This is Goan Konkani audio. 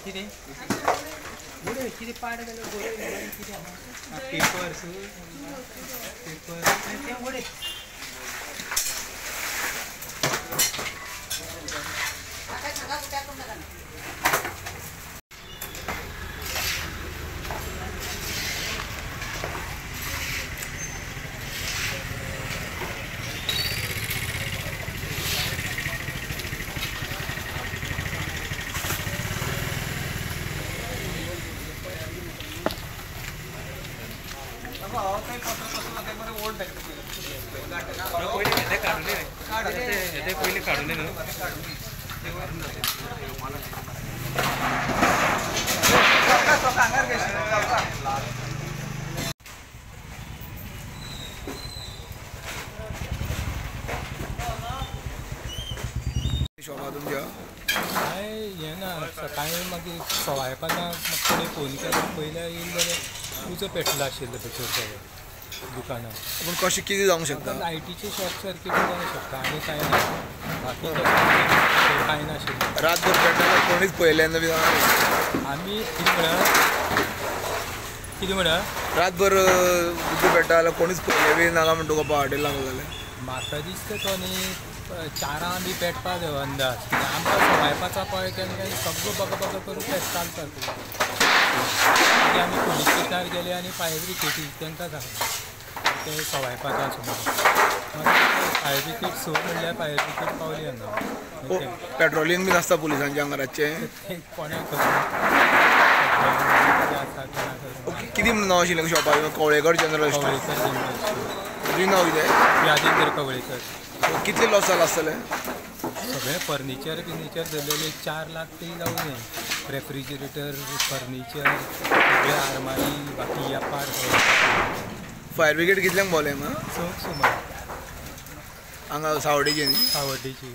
कितें उडय कितें पाड जाल्यार बरय कितें आहा पेपर्स पेपर तें उडय. पयलीं काडून न्हू शॉपा तुमच्या कांय हें ना. सकाळीं मागीर 5:15 म्हाका कोणी फोन केलो पयल्यार येयलें जाल्यार उजो पेटलो आशिल्लो भितर सगळें दुकानार. पूण कशें कितें जावंक शकता? लायटीचें शॉर्ट सर्कीट जावंक शकता आनी कांय ना, बाकी कांय नाशिल्लें. रातभर पेटलें कोणीच पळयलें ना बी? आमी कितें म्हळ्यार रातभर उजो पेट्टा जाल्यार कोणीच पळयलें बी नाका म्हण तुका पावटेल लागलो जाल्यार म्हाका दिसता तो न्ही 4 बी पेटपा जाय अंदाज. कित्याक आमकां 5:15 पळय केन्ना केन्ना सगळो बग बग करून पेटतालो सारको. मागीर आमी पुलीस स्टेशनार गेले आनी फायर ब्रिगेडी तांकां सांगलें ते 5:15 सुमार. मागीर फायर ब्रिगेड 6 म्हणल्यार फायर ब्रिगेड पावली हांगा. पेट्रोलिंग बी नासता पुलिसांचें हांगा रातचें? कोणाक खबर. कितें म्हणून नांव आशिल्लें शॉपार? Kavlekar general store. Kavlekar general store. तुजें नांव कितें? राजेंद्र कवळेकर. कितले लॉस जाला आसतलें? सगळें फर्निचर बिर्निचर धरलेलें 4 लाख तरी जावं न्ही. रेफ्रिजरेटर, फर्निचर, सगळें आरमारी, बाकी व्यापार. फायर ब्रिगेड कितल्यांक पावलें हांगा? 6 सुमार. हांगा सावडेची न्ही? सावड्डेची.